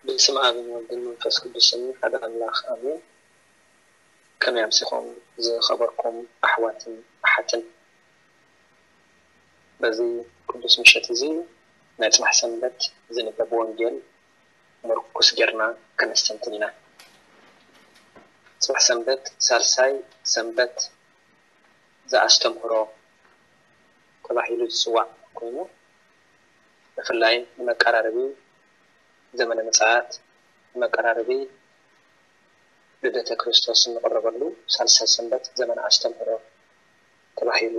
በስመ አብ ወወልድ ወመንፈስ ቅዱስ ስም ሓደ አምላክ አሜን። ከመይ ኣምሲኹም ዝኸበርኩም ኣሕዋትን ኣሓትን? በዚ ቅዱስ ምሸት እዚ ናይ ጽባሕ ሰንበት ዝንበብ ወንጌል ምርኩስ ጌርና ከነስተንትን ኢና። ጽባሕ ሰንበት ሳልሳይ ሰንበት ዘኣስተምህሮ ተባሂሉ ዝጽዋዕ ኮይኑ፣ ብፍላይ ንመቀራረቢ ዘመነ ምጽኣት፣ ንመቀራረቢ ልደተ ክርስቶስ እንቕረበሉ ሳልሳይ ሰንበት ዘመነ ኣስተምህሮ ተባሂሉ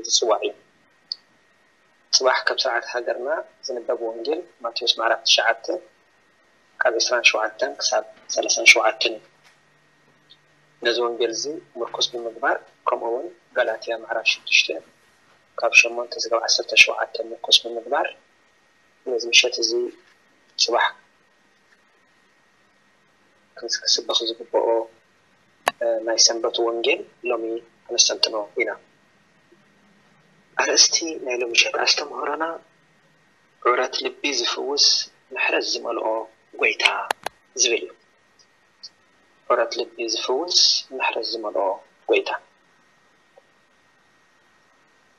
ዝጽዋዕ እዩ። ጽባሕ ካብ ስርዓት ሃገርና ዝንበብ ወንጌል ማቴዎስ ምዕራፍ ትሽዓተ ካብ ዕስራን ሸውዓተን ክሳብ ሰላሳን ሸውዓተን እዩ። ነዚ ወንጌል እዚ ምርኩስ ብምግባር፣ ከምኡ እውን ጋላትያ ምዕራፍ ሽዱሽተ ካብ ሸሞንተ ክሳብ ዓሰርተ ሸውዓተ ምርኩስ ብምግባር፣ ነዚ ምሸት እዚ ጽባሕ ክስ-፣ ክስበኽ ዝግብኦ፣ እ፣ ናይ ሰንበት ወንጌል ሎሚ ከነስተንትኖ ኢና። ኣርእስቲ ናይ ሎሚ ምሸት ኣስተምህሮና፣ "ዑረት ልቢ ዝፍውስ ምሕረት ዝመልኦ ጐይታ" ዝብል እዩ። "ዑረት ልቢ ዝፍውስ ምሕረት ዝመልኦ ጐይታ።"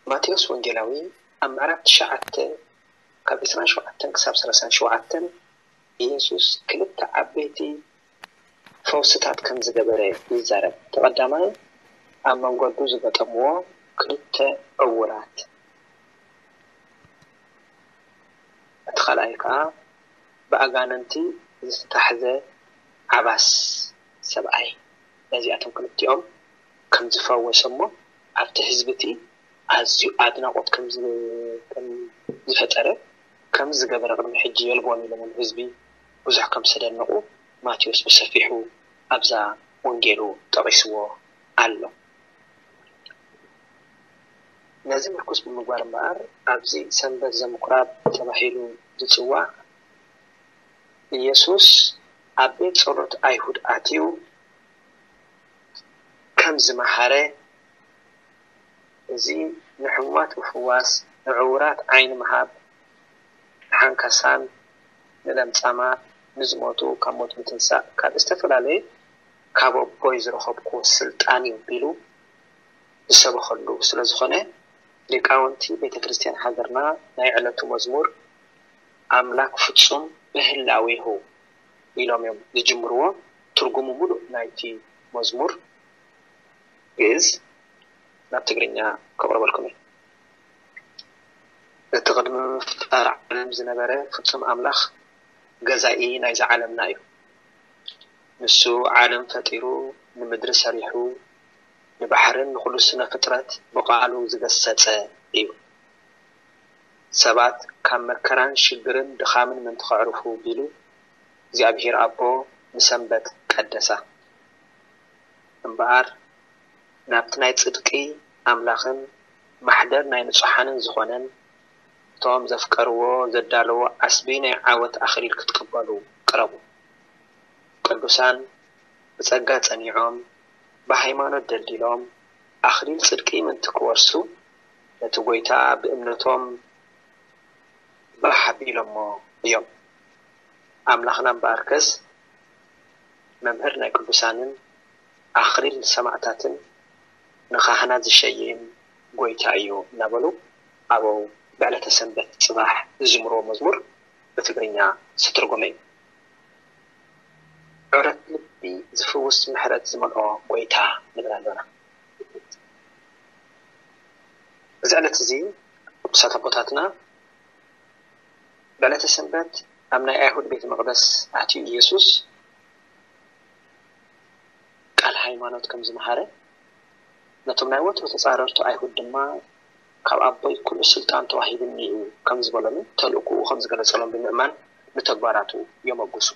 ማቴዎስ ወንጌላዊ ኣብ ምዕራፍ ትሽዓተ ካብ ዕስራን ሸውዓተን ክሳብ ሰላሳን ሸውዓተን ኢየሱስ ክልተ ዓበይቲ ፈውስታት ከም ዝገበረ ይዛረብ። እቲ ቀዳማይ ኣብ መንገዱ ዝገጠምዎ ክልተ ዕውራት፣ እቲ ካልኣይ ከኣ ብኣጋንንቲ ዝተታሕዘ ዓባስ ሰብኣይ። ነዚኣቶም ክልቲኦም ከም ዝፈወሰ እሞ ኣብቲ ህዝቢ እቲ ኣዝዩ ኣድናቖት ከም ዝ-፣ ከም ዝፈጠረ፣ ከም ዝገበረ ቅድሚ ሕጂ የልቦን ኢሎም ህዝቢ ብዙሕ ከም ዝተደነቑ ማቴዎስ ብሰፊሑ ኣብዛ ወንጌሉ ጠቒስዎ ኣሎ። ነዚ ምርኩስ ብምግባር እምበኣር፣ ኣብዚ ሰንበት ዘምኩራብ ተባሂሉ ዝጽዋዕ፣ ኢየሱስ ኣብ ቤት ጸሎት ኣይሁድ ኣትዩ ከም ዝመሃረ፣ እዚ ንሕሙማት ምፍዋስ፣ ንዕዉራት ዓይኒ ምሃብ፣ ንሓንካሳን ንለምጻማት፣ ንዝሞቱ ካብ ሞት ምትንሳእ፣ ካብ ዝተፈላለየ ካብ ኣቦይ ዝረኸብኩዎ ስልጣን እዩ ቢሉ ዝሰበኸሉ ስለ ዝኾነ፣ ሊቃውንቲ ቤተ ክርስቲያን ሃገርና ናይ ዕለቱ መዝሙር "ኣምላክ ፍጹም በህላዌሁ" ኢሎም እዮም ዝጅምርዎ። ትርጉሙ ሙሉእ ናይቲ መዝሙር ግእዝ ናብ ትግርኛ ከቕርበልኩም እየ። "እቲ ቅድሚ ምፍጣር ዓለም ዝነበረ ፍጹም ኣምላኽ ገዛኢ ናይዛ ዓለምና እዩ። ንሱ ዓለም ፈጢሩ፣ ንምድሪ ሰሪሑ፣ ንባሕርን ንኹሉ ስነ ፍጥረት ብቃሉ ዝገሰጸ እዩ። ሰባት ካብ መከራን ሽግርን ድኻምን ምእንቲ ከዕርፉ ቢሉ፣ እግዚኣብሄር ኣቦ ንሰንበት ቀደሳ። እምበኣር ናብቲ ናይ ጽድቂ ኣምላኽን ማሕደር ናይ ንጹሓንን ዝኾነን፣ እቶም ዘፍቀርዎ ዘዳለዎ ዓስቢ ናይ ዓወት ኣኽሊል ክትቅበሉ ቅረቡ። ቅዱሳን ብጸጋ ጸኒዖም፣ ብሃይማኖት ደልዲሎም፣ ኣኽሊል ጽድቂ ምእንቲ ክወርሱ፣ ነቲ ጐይታ ብእምነቶም ባሕ ኣቢሎሞ እዮም። ኣምላኽና እምበኣርከስ፣ መምህር ናይ ቅዱሳንን ኣኽሊል ሰማእታትን ንኻህናት ዝሸይም ጐይታ እዩ" እናበሉ ኣበው ብዕለተ ሰንበት ጽባሕ ዝዝምርዎ መዝሙር ብትግርኛ ዝተተርጎመ እዩ። ዕረት ልቢ ዝፍውስ ምሕረት ዝመልኦ ጐይታ ንብል ኣሎና። እዚ ዕለት እዚ ቅዱሳት ኣቦታትና ብዕለተ ሰንበት ኣብ ናይ ኣይሁድ ቤተ መቕደስ ኣትዩ ኢየሱስ ቃል ሃይማኖት ከም ዝመሃረ፣ ነቶም ናይ ወትሩ ተጻረርቱ ኣይሁድ ድማ፣ "ካብ ኣቦይ ኩሉ ስልጣን ተዋሂብኒ እዩ" ከም ዝበሎምን ተልእኮኡ ከም ዝገለጸሎም ብምእማን ንተግባራቱ የመጉሱ።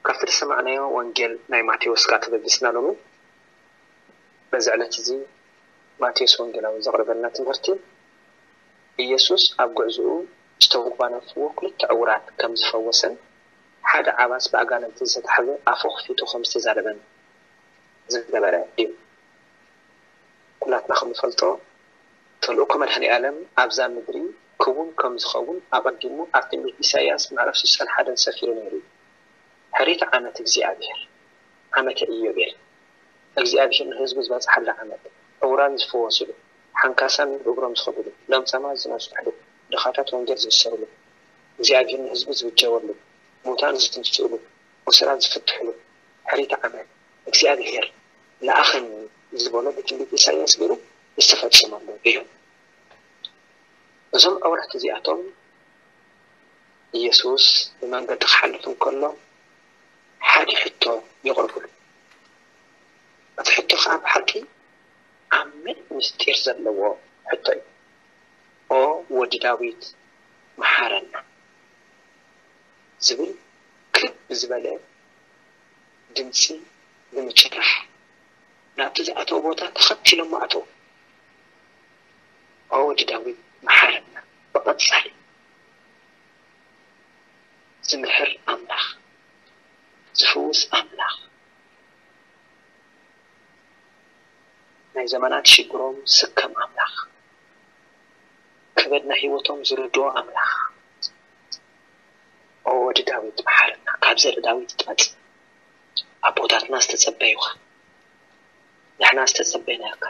ካብቲ ዝሰማዕናዮ ወንጌል ናይ ማቴዎስ ከኣ ተበጊስና ሎሚ በዚ ዕለት እዚ ማቴዎስ ወንጌላዊ ዘቕረበልና ትምህርቲ፣ ኢየሱስ ኣብ ጉዕዞኡ ዝተጓነፍዎ ክልተ ዕዉራት ከም ዝፈወሰን ሓደ ዓባስ ብኣጋንንቲ ዝተታሕዘ ኣፉ ከፊቱ ከም ዝተዛረበን ዝገበረ እዩ። ኩላትና ከም ንፈልጦ፣ ተልእኮ መድኃኔ ዓለም ኣብዛ ምድሪ ክውን ከም ዝኸውን ኣቐዲሙ ኣብ ትንቢት ኢሳይያስ ምዕራፍ ስሳን ሓደን ሰፊሩ ነይሩ እዩ። ሕሪት ዓመት እግዚኣብሔር፣ ዓመተ ኢዮቤል፣ እግዚኣብሔር ንህዝቡ ዝበጽሓሉ ዓመት፣ ዕውራን ዝፍወሱሉ፣ ሓንካሳን ብእግሮም ዝኸዱሉ፣ ለምጻማት ዝነጽሕሉ፣ ድኻታት ወንጌል ዝእሰሩሉ፣ እግዚኣብሔር ንህዝቡ ዝብጀወሉ፣ ሙታን ዝትንስእሉ፣ እሱራት ዝፍትሕሉ፣ ሕሪት ዓመት እግዚኣብሔር ለኣኸኒ ዝበሎ ብትንቢት ኢሳይያስ ገይሩ ዝተፈጸመሉ እዩ። እዞም ኣውራሕቲ እዚኣቶም ኢየሱስ ብመንገዲ ክሓልፍ እንከሎ ሓደ ሕቶ የቕርብሉ። እቲ ሕቶ ኸዓ ብሓቂ ዓሚቕ ምስጢር ዘለዎ ሕቶ እዩ። ኦ ወዲ ዳዊት መሓረና ዝብል ክብ ዝበለ ድምፂ ብምጭራሕ ናብቲ ዝኣተወ ቦታ ተኸቲሎሞ ኣተዉ። ኦ ወዲ ዳዊት መሓረና። ብቐጻሊ ዝምሕር ኣምላኽ፣ ዝፍውስ ኣምላኽ፣ ናይ ዘመናት ሽግሮም ዝስከም ኣምላኽ፣ ከበድ ናይ ህይወቶም ዝርድኦ ኣምላኽ፣ ኦ ወዲ ዳዊት መሓረና፣ ካብ ዘርኢ ዳዊት ትመጽእ፣ ኣቦታትና ዝተጸበዩኻ፣ ንሕና ዝተጸበይናካ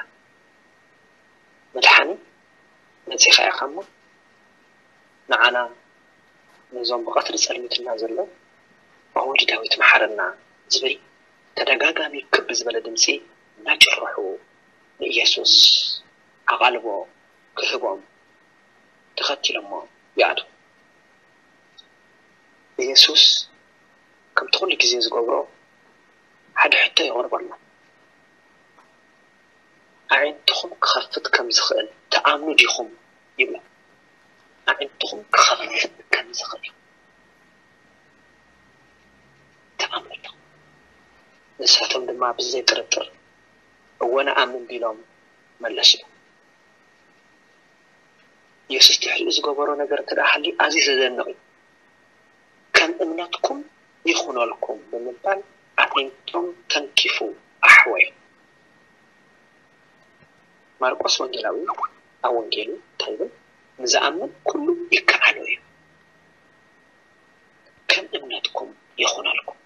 መድሓኒ መጺኻ ኢኻ እሞ፣ ንዓና ነዞም ብቐትሪ ጸልሚትና ዘሎ፣ ኦ ወዲ ዳዊት መሓረና ዝብል ተደጋጋሚ ክብ ዝበለ ድምጺ እናጭርሑ ንኢየሱስ ኣቓልቦ ክህቦም ተኸቲሎሞ ይኣትዉ። ኢየሱስ ከምቲ ኩሉ ግዜ ዝገብሮ ሓደ ሕቶ የቕርበሎም። ኣዒንትኹም ክኸፍት ከም ዝኽእል ትኣምኑ ዲኹም? ይብሎም። ኣዒንትኹም ክኸፍት ከም ዝኽእል ትኣምኑ ዲኹም? ንሳቶም ድማ ብዘይ ጥርጥር እወ ንኣምን ቢሎም መለሱ። ኢየሱስ ድሕሪኡ ዝገበሮ ነገር እንተ ደኣ ሃልዩ ኣዝዩ ዘደንቕ እዩ። ከም እምነትኩም ይኹነልኩም ብምባል ኣዒንቶም ተንኪፉ ኣሕወዮም። ማርቆስ ወንጌላዊ ኣብ ወንጌሉ እንታይ ይብል? ንዝኣምን ኩሉ ይከኣሎ እዩ። ከም እምነትኩም ይኹነልኩም።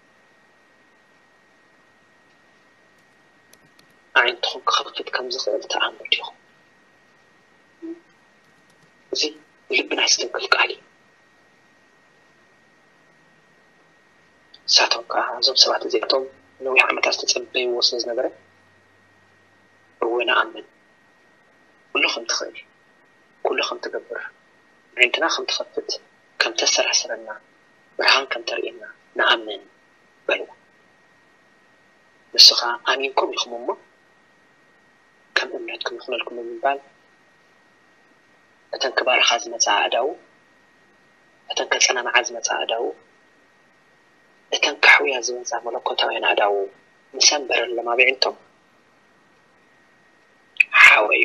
ኣዒንትኹም ክኸፍት ከም ዝኽእል ትኣምኑ ዲኹም? እዚ ብልብና ዝትንክፍ ቃል እዩ። ንሳቶም ከኣ እዞም ሰባት እዚኣቶም ነዊሕ ዓመታት ዝተጸበይዎ ስለ ዝነበረ፣ እወ ንኣምን፣ ኩሉ ከም ትኽእል፣ ኩሉ ከም ትገብር፣ ኣዒንትና ከም ትኸፍት፣ ከም ተሰራስረና፣ ብርሃን ከም ተርእየና ንኣምን በልዎ። ንሱ ኸኣ ኣሚንኩም ኢኹም እሞ ከም እምነትኩም ይኹነልኩም ብምባል እተን ክባርኻ ዝመጻ ኣእዳዉ፣ እተን ከጸናንዓ ዝመጻ ኣእዳዉ፣ እተን ከሕውያ ዝመጻ መለኮታውያን ኣእዳዉ ምስ ኣንበረሎም ኣብ ኣዒንቶም ሓወዩ።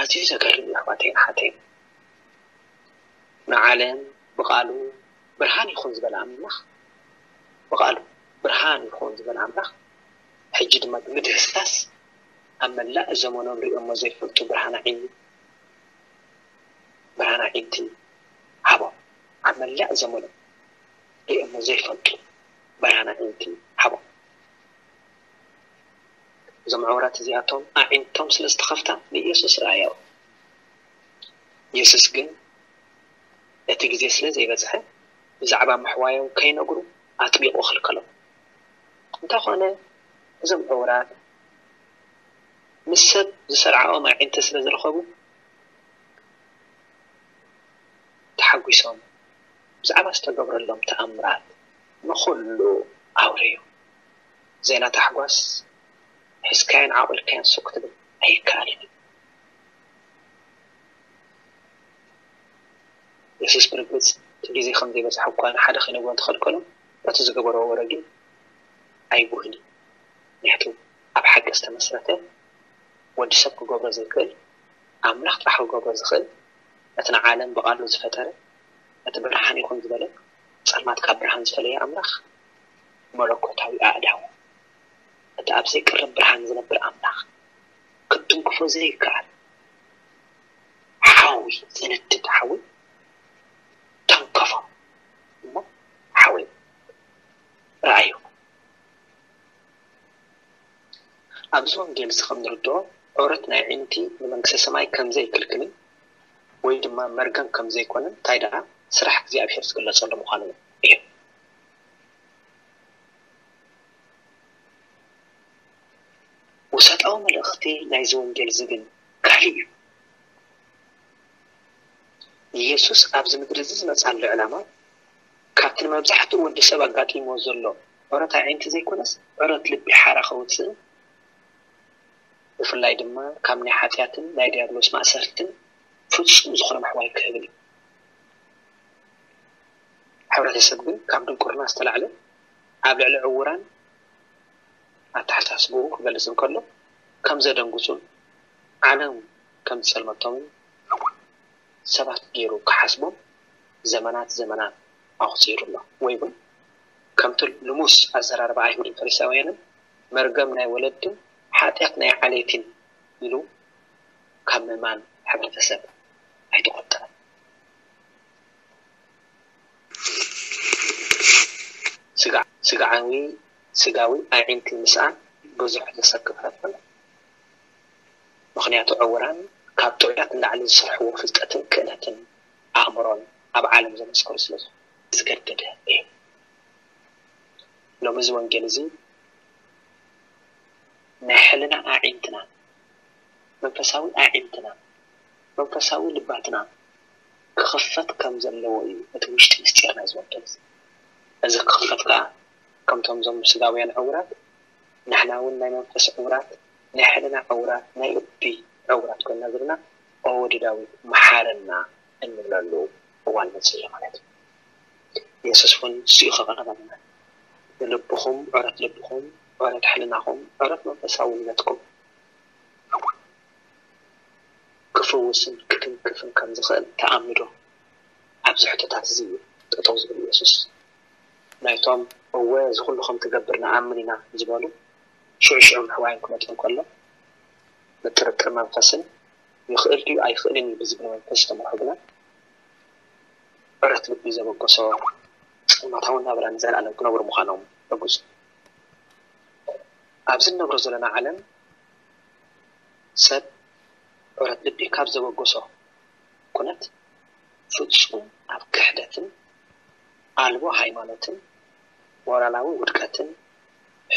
ኣዝዩ ዘገርም እዩ ኣሕዋተይን ኣሓተይን። ንዓለም ብቓሉ ብርሃን ይኹን ዝበለ ኣምላኽ፣ ብቓሉ ብርሃን ይኹን ዝበለ ኣምላኽ፣ ሕጂ ድማ ብምድህሳስ ኣብ መላእ ዘመኖም ሪኦሞ ዘይፈልጡ ብርሃን ኣዒኒ፣ ብርሃን ኣዒንቲ ሃቦም። ኣብ መላእ ዘመኖም ሪኦሞ ዘይፈልጡ ብርሃን ኣዒንቲ ሃቦም። እዞም ዕውራት እዚኣቶም ኣዒንቶም ስለ ዝተኸፍታ ንኢየሱስ ረኣያዎ። ኢየሱስ ግን እቲ ግዜ ስለ ዘይበጽሐ ብዛዕባ ምሕዋዮም ከይነግሩ ኣጥቢቑ ከልከሎም። እንተኾነ እዞም ዕውራት ምስ ሰብ ዝሰርዓኦም ኣዒንቲ ስለ ዝረኸቡ ተሓጒሶም ብዛዕባ ዝተገብረሎም ተኣምራት ንኹሉ ኣውረዩ። ዜና ታሕጓስ ሒዝካዮን ዓቑልካዮን ሱቕ ክትብል ኣይከኣልን እዩ። የሱስ ብርግጽ እቲ ግዜ ከም ዘይበጽሐ እኳ ንሓደ ከይነግሮ እንተኸልከሎም፣ በቲ ዝገበርዎ ወረ ግን ኣይጉህን እዩ። ምኽንያቱ ኣብ ሓቂ ዝተመስረተ፣ ወዲ ሰብ ክገብሮ ዘይክእል፣ ኣምላኽ ጥራሕ ክገብሮ ዝኽእል፣ ነቲ ንዓለም ብቓሉ ዝፈጠረ፣ ነቲ ብርሃን ይኹን ዝበለ፣ ጸልማት ካብ ብርሃን ዝፈለየ ኣምላኽ፣ መለኮታዊ ኣእዳው፣ እቲ ኣብ ዘይቅረብ ብርሃን ዝነብር ኣምላኽ፣ ክትትንክፎ ዘይከኣል፣ ሓዊ ዝነድድ ሓዊ ተንከፎ እሞ ሓዊ ረኣዩ። ኣብዚ ወንጌል እዚ ከም ንርድኦ፣ ዑረት ናይ ኣዒንቲ ንመንግስተ ሰማይ ከም ዘይክልክልን ወይ ድማ መርገም ከም ዘይኮነን፣ እንታይ ደኣ ስራሕ እግዚኣብሔር ዝግለጸሉ ምዃኑ እዩ። ውሳጣዊ መልእኽቲ ናይዚ ወንጌል እዚ ግን ካልእ እዩ። ኢየሱስ ኣብዚ ምድሪ እዚ ዝመጽኣሉ ዕላማ ካብቲ ንመብዛሕትኡ ወዲ ሰብ ኣጋጢምዎ ዘሎ ዑረት ኣዒንቲ ዘይኮነስ፣ ዑረት ልቢ ሓራ ከውጽእን ብፍላይ ድማ ካብ ናይ ሓጢኣትን ናይ ዲያብሎስ ማእሰርትን ፍጹም ዝኾነ ምሕዋይ ክህብል እዩ። ሕብረተሰብ ግን ካብ ድንቁርና ዝተላዕለ ኣብ ልዕሊ ዕውራን ኣተሓሳስብኡ ክገልጽ እንከሎ ከም ዘደንግጹን ዓለም ከም ዝጸልመቶምን ሰባት ገይሩ ክሓስቦም ዘመናት ዘመናት ኣቑጺሩ ኣሎ። ወይ እውን ከምቲ ልሙስ ኣዘራርባ ኣይሁድን ፈሪሳውያንን መርገም ናይ ወለድን ሓጢኣት ናይ ዓሌትን ኢሉ ካብ ምእማን ሕብረተሰብ ኣይተቖጠበን። ስጋ- ስጋዓዊ ስጋዊ ኣዒንቲ ምስኣን ብዙሕ ዘሰክፍ ኣይኮነን። ምኽንያቱ ዕውራን ካብ ጥዑያት ንላዕሊ ዝሰርሕዎ ፍልጠትን ክእለትን ኣእምሮን ኣብ ዓለም ዘመስከሩ ስለ ዝኾኑ ዝገደደ እዩ። ሎሚ እዚ ወንጌል እዚ ናይ ሕልና ኣዒንትና፣ መንፈሳዊ ኣዒንትና፣ መንፈሳዊ ልባትና ክኽፈት ከም ዘለዎ እዩ እቲ ውሽጢ ምስጢር ናይ እዚ ወንጌል እዚ። እዚ ክኽፈት ከኣ ከምቶም እዞም ስጋውያን ዕውራት ንሕና እውን ናይ መንፈስ ዕውራት፣ ናይ ሕልና ዕውራት፣ ናይ ልቢ ዕውራት ኮይና ዘለና፣ ኦ ወዲ ዳዊት መሓረና እንብለሉ እዋን መጺኡ ማለት እዩ። የሱስ እውን ንሱ እዩ ከቕርበልና። ንልብኹም፣ ዑረት ልብኹም፣ ዑረት ሕልናኹም፣ ዑረት መንፈሳውነትኩም ክፍውስን ክትንክፍን ከም ዝኽእል ተኣምዶ ኣብዚ ሕቶታት እዚ እዩ ጠጠው ዝብል ኢየሱስ። ናይቶም እወ እዚ ኩሉ ከም ትገብር ንኣምን ኢና ዝበሉ ሽዑ ሽዑ ምሕዋይን ክመጽእ እንከሎ ምጥርጥር መንፈስን ይኽእል ድዩ ኣይኽእልን እዩ ብዝብል መንፈስ ዝተመርሑ ግና ዕረት ልቢ ዘበገሶ ጸልማታዊ ናብራ ንዘለኣለም ክነብሩ ምዃኖም ርጉጽ እዩ። ኣብዚ እንነብሮ ዘለና ዓለም ሰብ ዕረት ልቢ ካብ ዘበገሶ ኩነት ፍጹም ኣብ ክሕደትን ኣልቦ ሃይማኖትን ሞራላዊ ውድቀትን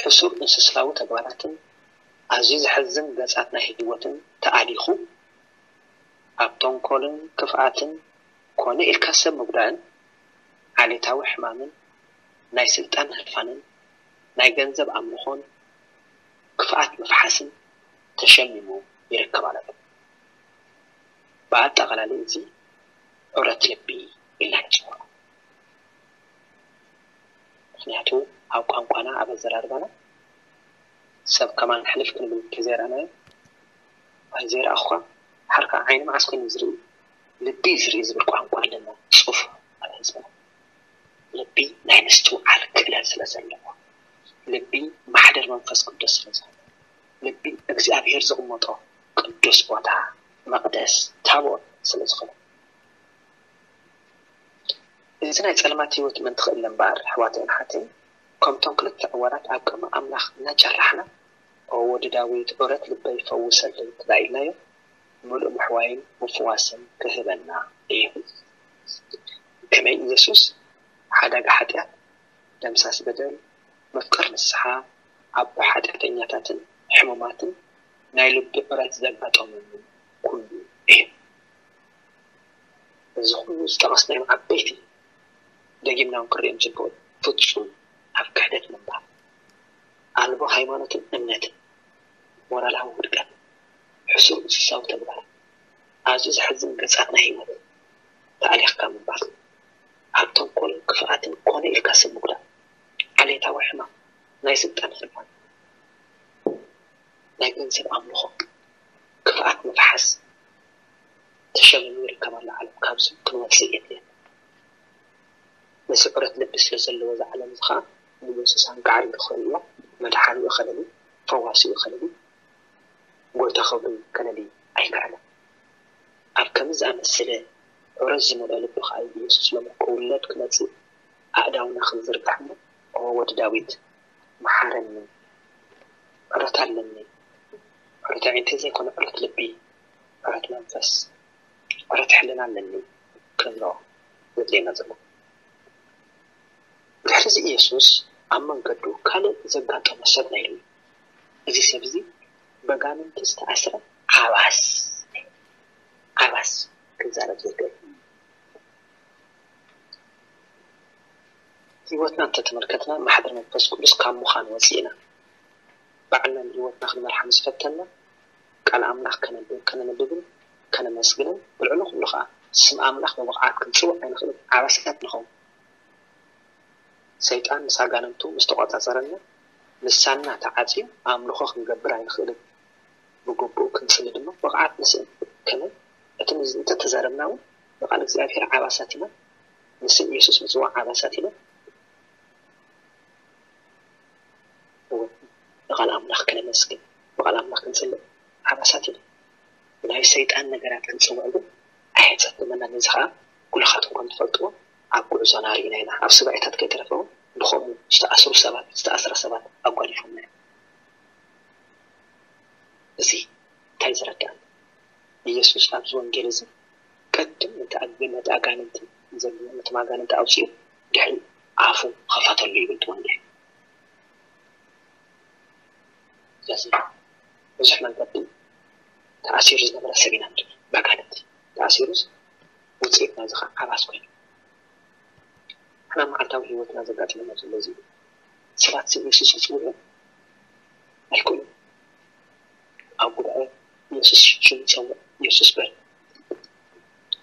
ሕሱር እንስሳዊ ተግባራትን ኣዝዩ ዘሕዝን ገጻት ናይ ህይወትን ተኣሊኹ ኣብ ተንኮልን ክፍኣትን ኮነ ኢልካ ሰብ ምጉዳእን ዓሌታዊ ሕማምን ናይ ስልጣን ህርፋንን ናይ ገንዘብ ኣምልኾን ክፍኣት ምፍሓስን ተሸሚሙ ይርከብ ኣሎ። ብኣጠቓላሊ እዚ ዕረት ልቢ ኢልና ንፅውዖ። ምኽንያቱ ኣብ ቋንቋና ኣብ ኣዘራርባና ሰብ ከማን ሕልፍ ክንብል እንተዘይረኣናዮ ኣይዘይረኣኹኻ ሓርካ ዓይኒ መዓስ ኮይኑ ዝርኢ ልቢ ዝርኢ ዝብል ቋንቋ ኣለና። ፁፍ ኣብ ህዝብና ልቢ ናይ ምስትውዓል ክእለት ስለ ዘለዎ ልቢ ማሕደር መንፈስ ቅዱስ ስለ ዝኾነ ልቢ እግዚኣብሔር ዝቕመጦ ቅዱስ ቦታ መቕደስ ታቦት ስለ ዝኾነ እዚ ናይ ጸልማት ህይወት ምእንቲ ክእለ እምበኣር ኣሕዋተይን ኣሓተይን ከምቶም ክልተ ዕዋራት ኣብ ቅድሚ ኣምላኽ እናጨራሕና ኦ ወዲ ዳዊት ዑረት ልበይ ፈውሰለይ እንተደኣ ኢልናዮ ምሉእ ምሕዋይን ምፍዋስን ክህበና እዩ። ከመይ ኢየሱስ ሓዳጋ ሓጢኣት፣ ደምሳስ በደል፣ መፍቀር ንስሓ፣ ኣቦ ሓጢኣተኛታትን ሕሙማትን ናይ ልቢ ዑረት ዘጋጠመሉ ኩሉ እዩ። እዚ ኩሉ ዝጠቐስናዮም ዓበይቲ ደጊምና እውን ክንሪኦም ዝግብኡ ፍጹም ኣብ ክሕደት ምንባር፣ ኣልቦ ሃይማኖትን እምነትን፣ ሞራላዊ ውድቀት፣ ሕሱር እንስሳዊ ተግባር፣ ኣዝዩ ዘሕዝን ገጻት ናይ ህይወት ተኣሊኽካ ምንባር፣ ኣብ ተንኮልን ክፍኣትን ኮነ ኢልካ ሰብ ምጉዳእ፣ ዓሌታዊ ሕማም፣ ናይ ስልጣን ህርፋን፣ ናይ ገንዘብ ኣምልኾ፣ ክፍኣት ምፍሓስ ተሸሚሙ ይርከብ ኣሎ። ዓለም ካብዚ ክንወፅእ የድልየና። ነዚ ዕረት ልቢ ስለ ዘለዎ እዚ ዓለም እዚ ከዓ ንመንስሳን ጋዕሪ ይኽእል እያ። መድሓኒ ይኸለል እዩ፣ ፈዋሲ ይኸለል እዩ፣ ጎይታ ክብሪ ይከለል እዩ ኣይከኣለን። ኣብ ከምዚ ዝኣመሰለ ዑረት ዝመልኦ ልቢ ከኣ ኢየሱስ ሎሚ ክውለድ ክመጽእ ኣእዳውና ክንዝርጋሕ እሞ፣ ኦ ወዲ ዳዊት፣ መሓረኒ፣ ዑረት ኣለኒ፣ ዑረት ኣዒንተይ ዘይኮነ ዑረት ልቢ፣ ዑረት መንፈስ፣ ዑረት ሕልና ኣለኒ ክንብሎ ዘድልየና ዘሎ። ድሕሪ እዚ ኢየሱስ ኣብ መንገዱ ካልእ ዘጋጠሞ ሰብ ነይሩ እዩ። እዚ ሰብ እዚ በጋንንቲ ዝተኣስረ ዓባስ፣ ዓባስ ክዛረብ ዝኽእል። ህይወትና እንተተመልከትና ማሕደር መንፈስ ቅዱስ ካብ ምዃን ወፂእና ባዕልና ንህይወትና ክንመርሓ ምስ ፈተና ቃል ኣምላኽ ከነንብብ ከነንብብን ከነመስግንን ብልዕሊ ኩሉ ከዓ ስም ኣምላኽ ብብቕዓት ክንፅውዕ ኣይንኽእልን ዓባሳት ንኸውን። ሰይጣን ምስ ኣጋንንቱ ምስ ተቖጻጸረና ልሳንና ተዓጽዩ ኣምልኾ ክንገብር ኣይንኽእልን። ብግቡእ ክንጽሊ ድማ ብቕዓት ንስእን። ከመይ? እቲ ንዝ- እንተተዛረብና እውን ንቓል እግዚኣብሔር ዓባሳት ኢና፣ ንስም ኢየሱስ ምጽዋዕ ዓባሳት ኢና። እወ፣ ንቓል ኣምላኽ ከነመስግን፣ ብቓል ኣምላኽ ክንጽልእ ዓባሳት ኢና። ብናይ ሰይጣን ነገራት ክንጽውዕ ግን ኣየጸግመናን። እዚ ኸኣ ኩልኻትኩም ከም ትፈልጥዎ ኣብ ጉዕዞና ርኢና ኢና። ኣብ ሱባኤታት ከይተረፈ እውን ብኸምኡ ዝተኣስሩ ሰባት፣ ዝተኣስራ ሰባት ኣጓሊፎምና እዮም። እዚ እንታይ ዘረዳእና? ኢየሱስ ኣብዚ ወንጌል እዚ ቅድም ነቲ ኣግ- ነቲ ኣጋንንቲ ዘብሎ ነቶም ኣጋንንቲ ኣውፂኡ ድሕሪ ኣፉ ኸፈተሉ ይብል እቲ ወንጌል። ስለዚ ብዙሕ መንገዲ ተኣሲሩ ዝነበረ ሰብ ኢና ንብል። ብኣጋንንቲ ተኣሲሩስ ውፅኢት ናይዚ ከዓ ዓባስ ኮይኑ ንሕና መዓልታዊ ህይወትና ዘጋጥመና ዘሎ እዚ እዩ። ሰባት ስም የሱስ ክፅውዑ ኣይክእሉን። ኣብ ጉባኤ የሱስ ሽም ይፀውዕ፣ የሱስ በል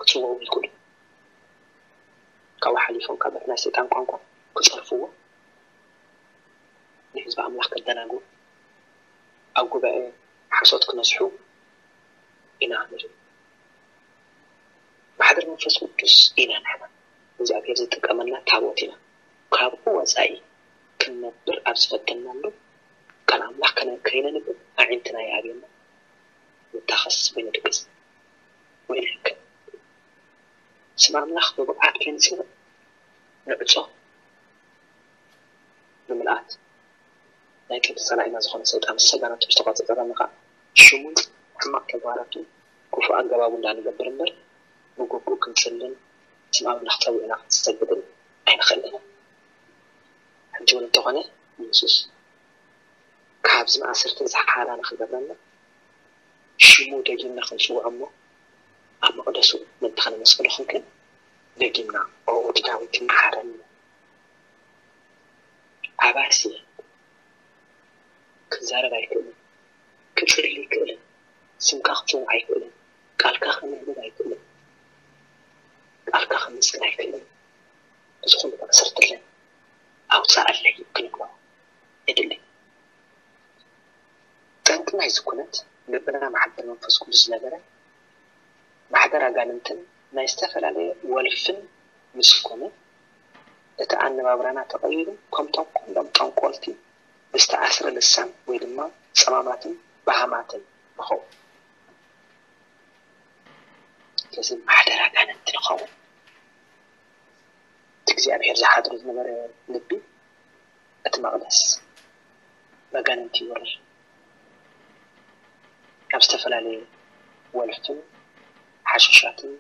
ክፅውዑ ይክእሉ። ካብኡ ሓሊፎም ካብ ናይ ሰይጣን ቋንቋ ክፀርፍዎ፣ ንህዝቢ ኣምላኽ ከደናግሩ፣ ኣብ ጉባኤ ሓሶት ክነስሑ ኢና ንርኢ። ማሕደር መንፈስ ቅዱስ ኢና ንሕና። እግዚኣብሔር ዝጥቀመልና ታቦት ኢና። ካብኡ ወፃኢ ክንነብር ኣብ ዝፈተናሉ ቃል ኣምላኽ ከነ- ከይነንብብ ኣዒንትና ይኣብየና። ንታኸስ ወይ ንድቅስ ወይ ንሕክም። ስም ኣምላኽ ብብቕዓት ከይንጽውዕ ንዕጾ። ብምልኣት ናይ ጥንቲ ጸላኢና ዝኾነ ሰይጣን ምስ ሰጋናቱ ዝተቆጻጸረና ኸኣ ሽሙን ሕማቕ ተግባራቱን ክፉእ ኣገባቡ እንዳንገብር እምበር ብግቡእ ክንጽልን ስም ኣምላኽ ጸዊዕና ክንሰግድን ኣይንኽእልን ኢና። ሕጂ እውን እንተኾነ ኢየሱስ ካብዚ ማእሰርቲ እዚ ሓራ ንኽገብረና ሽሙ ደጊምና ክንጽውዖ እሞ ኣብ መቕደሱ ምእንቲ ከነመስግኖ ክንክን ደጊምና ኦ ወዲ ዳዊት መሓረኒ። ኣባሲ ክዛረብ ኣይክእልን፣ ክጽሊ ኣይክእልን፣ ስምካ ክጽውዕ ኣይክእልን፣ ቃልካ ከንብብ ኣይክእልን፣ ቃልካ ከመስግን ኣይክእልን። እዚ ኩሉ ማእሰርትለይ ኣውፅኣለይ ክንብሎ የድሊ። ጠንቂ ናይዚ ኩነት ልብና ማሕደር መንፈስ ቅዱስ ዝነበረ ማሕደር ኣጋንንትን ናይ ዝተፈላለየ ወልፍን ምስ ኮነ እቲ ኣነባብራና ተቐይሩ ከምቶም ኩሎም ጠንቆልቲ ብዝተኣስረ ልሳን ወይ ድማ ጸማማትን በሃማትን ንኸውን። ስለዚ ማሕደር ኣጋንንቲ ንኸውን። እቲ እግዚኣብሔር ዝሓድሮ ዝነበረ ልቢ እቲ መቕደስ መጋንንቲ ይወርር። ካብ ዝተፈላለየ ወልፍን ሓሽሻትን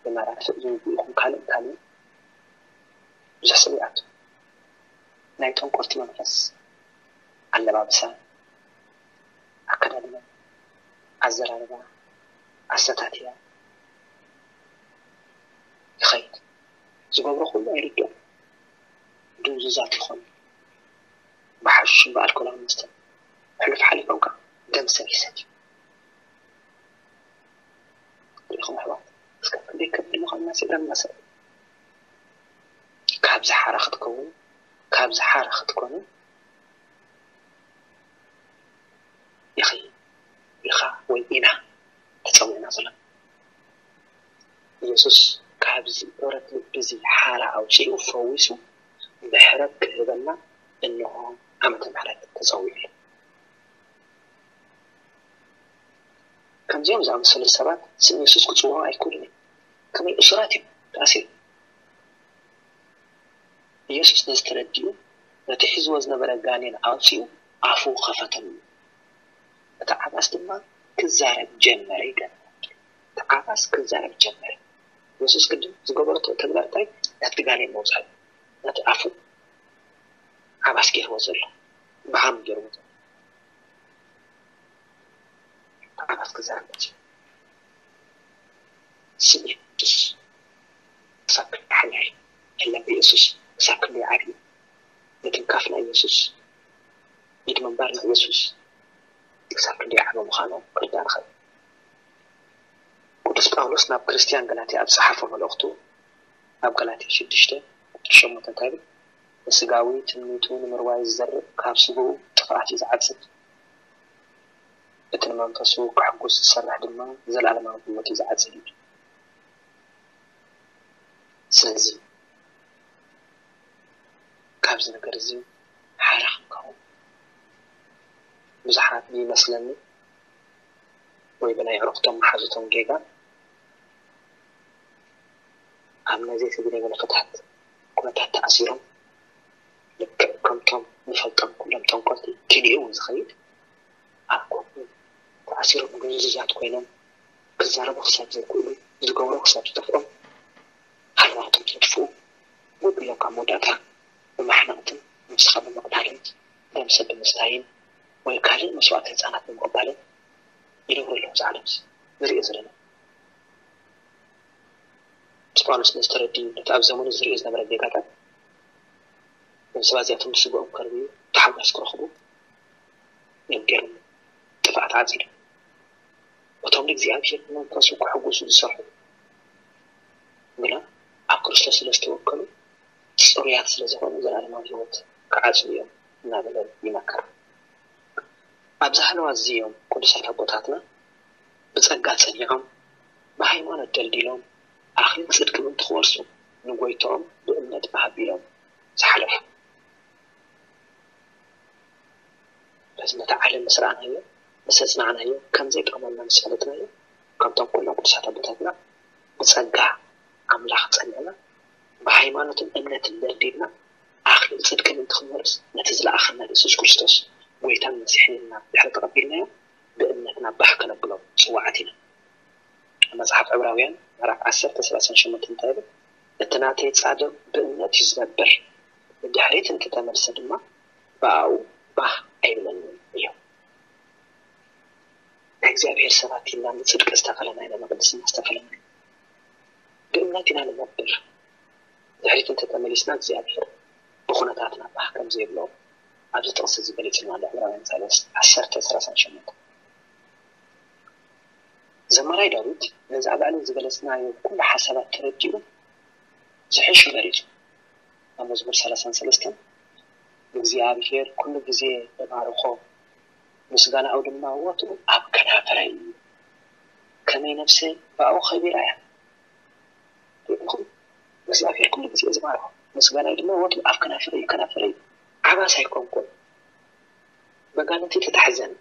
ብመራፍእ ዝውግኡ ይኹን ካልእ ካልእ ብዙሕ ሰብ ይኣቱ። ናይ ጠንቆልቲ መንፈስ ኣለባብሳ፣ ኣከዳድና፣ ኣዘራርባ፣ ኣሰታትያ ይኸይድ። ዝገብሮ ኩሉ ኣይርድኦም። ድንዙዛት ይኾኑ። ብሓሽሽን ብኣልኮላዊ መስተን ሕሉፍ ሓሊፎም ከዓ ደም ሰብ ይሰትዩ። ሪኢኹም ኣሕዋት፣ እስከ ክንደይ ከቢድ ምዃንና ስኢና ንመሰል። ካብዚ ሓራ ክትከውን፣ ካብዚ ሓራ ክትኮኑ ኢኺ፣ ኢኻ ወይ ኢና ተጸዊዕና ዘለና። ኢየሱስ ካብዚ ዑረት ልቢ እዚ ሓራ ኣውጺኡ ፈዊሱ ምሕረት ክህበና እንሆ ዓመተ ምሕረት ተጸዊዑ ኣሎ። ከምዚኦም ዝኣመሰሉ ሰባት ስም የሱስ ክጽውዑ ኣይክእሉን እዮም። ከመይ እሱራት እዮም ተኣሲሮም። ኢየሱስ ነዚ ተረዲኡ ነቲ ሒዝዎ ዝነበረ ጋኔን ኣውጺኡ ኣፉ ከፈተሉ። እቲ ዓባስ ድማ ክዛረብ ጀመረ ይገርም። እቲ ዓባስ ክዛረብ ጀመረ። የሱስ ቅድም ዝገበሮ ተግባር እንታይ? ናብቲ ጋኔን መውፃኢ፣ ናቲ ኣፉ ዓባስ ገይርዎ ዘሎ፣ ብሃም ገይርዎ ዘሎ ዓባስ ክዛረብ መፅዩ። ስም የሱስ ክሳብ ክንደይ ሓያል፣ ፈለማ የሱስ ክሳብ ክንደይ ዓብዩ፣ ምትንካፍ ናይ የሱስ፣ ኢድ ምንባር ናይ የሱስ ክሳብ ክንደይ ዓቢ ምዃኑ ክርዳእ ንኽእል። ቅዱስ ጳውሎስ ናብ ክርስትያን ገላትያ ኣብ ዝጸሓፎ መልእኽቱ፣ ኣብ ገላትያ ሽዱሽተ ቁጽሪ ሸሞንተ እንታይ ይብል? ንስጋዊ ትምኒቱ ንምርዋይ ዝዘርእ ካብ ስጋኡ ጥፍኣት እዩ ዝዓጽድ፣ እቲ ንመንፈሱ ከሕጉስ ዝሰርሕ ድማ ዘለኣለማዊ ህይወት እዩ ዝዓጽድ ይብል። ስለዚ ካብዚ ነገር እዚ ሓራ ክንከውን ብዙሓት ይመስለኒ ወይ ብናይ ዕሩኽቶም መሓዙቶም ጌጋ ኣብ ናይ ዘይተደልየ ወልፍታት ኩነታት ተኣሲሮም ልክዕ ከምቶም ንፈልጦም ኩሎም ጠንቆልቲ ኪድኡ እውን ዝኸይድ ኣብ ጎኑ ተኣሲሮም ግንዙዛት ኮይኖም ክዛረቡ ክሳብ ዘይክእሉ ዝገብሮ ክሳብ ዝጠፍኦም ሃለዋቶም ዘጥፍኡ ጉድ ኢሎም ካብ መወዳእታ ብማሕነቕትን ነብስኻ ብምቕታልን ደም ሰብ ብምስታይን ወይ ካልእ መስዋእቲ ህፃናት ብምቕባልን ይነብሩ ኣለዉ። እዚ ዓለምዚ ንሪኦ ዘለና ምስ ጳውሎስ ነዚ ተረዲኡ ነቲ ኣብ ዘመኑ ዝሪኦ ዝነበረ ጌጋታት ነብሰባ እዚኣቶም ብስግኦም ከርብዩ ተሓጓስ ክረኽቡ እዮም ገይሮም ጥፍኣት ዓፂዱ። እቶም ንእግዚኣብሔር ብመንፈሱ ክሕጉሱ ዝሰርሑ ግና ኣብ ክርስቶስ ስለ ዝተወከሉ ጽሩያት ስለ ዝኾኑ ዘለኣለማዊ ህይወት ክዓጽዉ እዮም እናበለ ይመክር። ኣብዚ ሃለዋት እዚ እዮም ቅዱሳት ኣቦታትና ብጸጋ ጸኒዖም ብሃይማኖት ደልዲሎም ኣኽሊል ጽድቂ ምእንቲ ክወርሱ ንጎይትኦም ብእምነት ብሃቢሎም ዝሓለፉ። በዚ ነቲ ዓለም ምስ ረኣናዮ ምስ ኣጽናዕናዮ ከም ዘይጠቕመና ምስ ፈለጥናዮ ከምቶም ኩሎም ቅዱሳት ኣቦታትና ብጸጋ ኣምላኽ ጸኒዕና ብሃይማኖትን እምነትን ደልዲልና ኣኽሊል ጽድቂ ምእንቲ ክንወርስ ነቲ ዝለኣኸና የሱስ ክርስቶስ ጎይታን መሲሕን ኢልና ድሕሪ ተቐቢልናዮ ብእምነትና ባህ ከነብሎ ጽዋዓት ኢና። ኣብ መጽሓፍ ዕብራውያን ምዕራፍ ዓሰርተ ሰላሳን ሸሞንተን እንታይ ይብል? እቲ ናተይ ጻድቕ ብእምነት እዩ ዝነብር፣ ንድሕሪት እንተተመልሰ ድማ ብኣኡ ባህ ኣይብለንን እዩ። ናይ እግዚኣብሔር ሰባት ኢልና ንጽድቂ ዝተፈለና ኢና፣ ንቅድስና ዝተፈለና ኢና። ብእምነት ኢና ንነብር። ድሕሪት እንተተመሊስና እግዚኣብሔር ብኹነታትና ባህ ከም ዘይብሎ ኣብዚ ጥቕሲ እዚ ገሊጽልና ኣሎ። ዕብራውያን ሰለስተ ዓሰርተ ሰላሳን ሸሞንተን። ዘማራይ ዳዊት ነዚ ኣብ ላዕሊ ዝገለጽናዮ ኩሉ ሓሳባት ተረዲኡ ዝሕሹ መሪጹ። ኣብ መዝሙር ሰላሳን ሰለስተን እግዚኣብሔር ኩሉ ግዜ እባርኾ፣ ምስጋናኡ ድማ ወትሩ ኣብ ከናፍረይ እዩ። ከመይ ነፍሰይ ብኣኡ ኸቢራ እያ። ርኢኹም? እግዚኣብሔር ኩሉ ግዜ እዩ ዝባርኾ፣ ምስጋናይ ድማ ወትሩ ኣብ ከናፍረይ እዩ። ከናፍረይ ዓባስ ኣይኮንኩን፣ በጋንንቲ ተታሕዘን።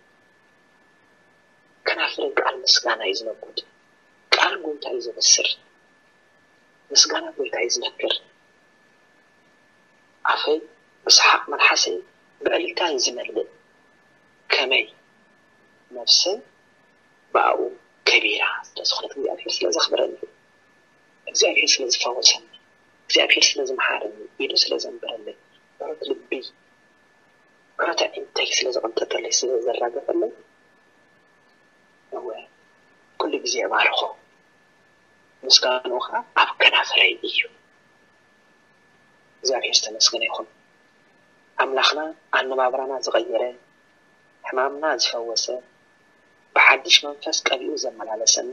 ከናፍረይ ቃል ምስጋና እዩ ዝነጉድ፣ ቃል ጎይታ እዩ ዘበስር፣ ምስጋና ጎይታ እዩ ዝነግር። ኣፈይ ብሰሓቕ መልሓሰይ ብዕልልታ እዩ ዝመልእ። ከመይ ነፍሰይ ብኣኡ ከቢራ ስለ ዝኾነት እግዚኣብሔር ስለ ዘኽብረኒ፣ እግዚኣብሔር ስለ ዝፈወሰኒ፣ እግዚኣብሔር ስለ ዝመሓረኒ፣ ኢዱ ስለ ዘንበረለይ፣ ብረት ልቢ ብረት ኣዒንተይ ስለ ዘቐንጠጠለይ ስለ ዘራገፈለይ እወ ኩሉ ግዜ እባርኾ። ምስጋንኡ ኸዓ ኣብ ከናፍረይ እዩ። እግዚኣብሔር ዝተመስገነ ይኹን። ኣምላኽና ኣነባብራና ዝቐየረ፣ ሕማምና ዝፈወሰ፣ ብሓድሽ መንፈስ ቀቢኡ ዘመላለሰና፣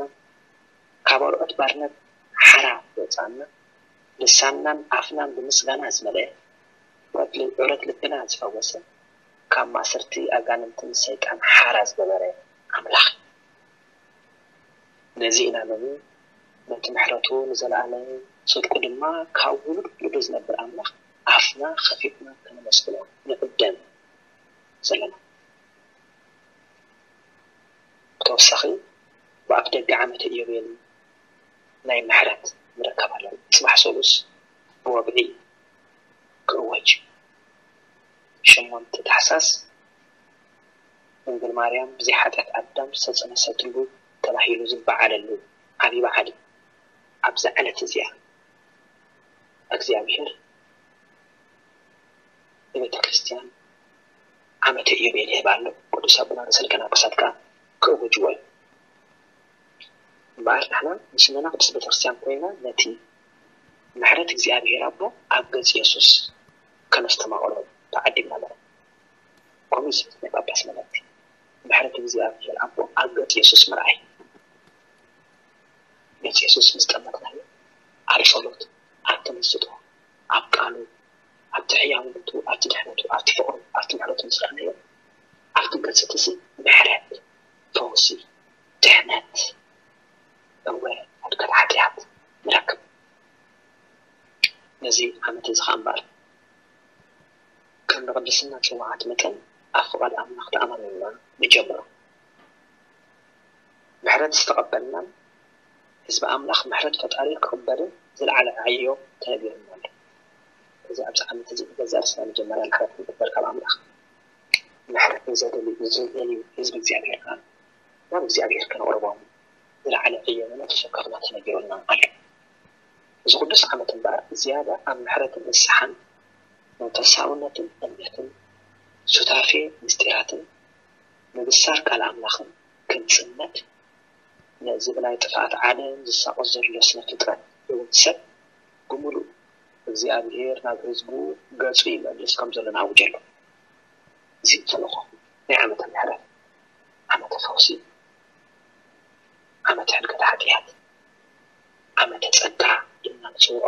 ካብ ኣርዑት ባርነት ሓራ ዘውፅኣና፣ ልሳንናን ኣፍናን ብምስጋና ዝመልአ፣ ዕረት ልብና ዝፈወሰ፣ ካብ ማእሰርቲ ኣጋንንትን ሰይጣን ሓራ ዝገበረ ኣምላኽ እዩ። ነዚ ኢና ሎሚ ነቲ ምሕረቱ ንዘለኣለም ጽድቁ ድማ ካብ ውሉድ ውሉዱ ዝነብር ኣምላኽ ኣፍና ኸፊትና ከነመስግኖ ንዕደም ዘለና። ብተወሳኺ ብኣፍ ደገ ዓመተ ኢዮቤል ናይ ምሕረት ንረከብ ኣለና። ጽባሕ ሰሉስ ብወግዒ ክእወጅ። ሸሞንተ ታሕሳስ ድንግል ማርያም ብዘይ ሓጢኣት ኣዳም ዝተጸነሰትሉ ተባሂሉ ዝበዓለሉ ዓብዪ በዓል እዩ። ኣብዛ ዕለት እዚኣ እግዚኣብሔር ንቤተ ክርስቲያን ዓመተ ኢዮቤል ይህባ ኣሎ። ቅዱስ ኣቦና ርእሰ ሊቃነ ጳጳሳት ከኣ ክእውጅዎ እዩ። እምበኣር ንሕና ምስ መናፍስቲ ቤተክርስትያን ኮይና ነቲ ምሕረት እግዚኣብሔር ኣቦ ኣብ ገጽ የሱስ ከነስተማቕሮ ተዓዲምና ኣለና። ከምኡ እዩ ናይ ጳጳስ መልእኽቲ። ምሕረት እግዚኣብሔር ኣቦ ኣብ ገጽ የሱስ ምርኣይ። ገጽ የሱስ ምስ ጠመትናዮ ኣብ ጸሎት፣ ኣብ ተመስጦ፣ ኣብ ቃሉ፣ ኣብቲ ሕያውነቱ፣ ኣብቲ ድሕነቱ፣ ኣብቲ ፍቕሩ፣ ኣብቲ ምሕረቱ ምስ ረኣናዮ ኣብቲ ገጽ እቲ ምሕረት፣ ፈውሲ፣ ድሕነት፣ እወ፣ ውድቀት ሓጢኣት ንረክብ። ነዚ ዓመት እዚ ኸኣ እምበኣር ከም ንቅድስና ጽውዓት መጠን ኣብ ፍቓድ ኣምላኽ ተኣማሚንና ንጀምሮ። ምሕረት ዝተቐበልናን ህዝቢ ኣምላኽ ምሕረት ፈጣሪ ክቕበልን ዝለዓለ ዕዮ ተነጊሩና ኣሎ። እዚ ኣብዚ ዓመት እዚ ብገዛእ ርእስና መጀመርያ ምሕረት ክንቅበል ካብ ኣምላኽ፣ ምሕረት ንዘደልዩ፣ ንዘደልዩ ህዝቢ እግዚኣብሔር ከኣ ናብ እግዚኣብሔር ከነቕርቦም ዝለዓለ ዕዮ መነፍስ ወከፍና ተነጊሩና ኣሎ። እዚ ቅዱስ ዓመት እምበኣር ዝያዳ ኣብ ምሕረትን ንስሓን መንፈሳውነትን እምነትን ሱታፌ ምስጢራትን ምብሳር ቃል ኣምላኽን ክንጽመድ ነዚ ብናይ ጥፍኣት ዓለም ዝሳቐ ዘሎ ስነ ፍጥረት እውን ሰብ ብምሉእ እግዚኣብሔር ናብ ህዝቡ ገጹ ይመልስ ከም ዘሎ ንኣውጀሉ። እዚ ተልእኾ ናይ ዓመተ ምሕረት፣ ዓመተ ፈውሲ፣ ዓመተ ሕድገት ሓጢኣት፣ ዓመተ ጸጋ ኢልና ንጽውዖ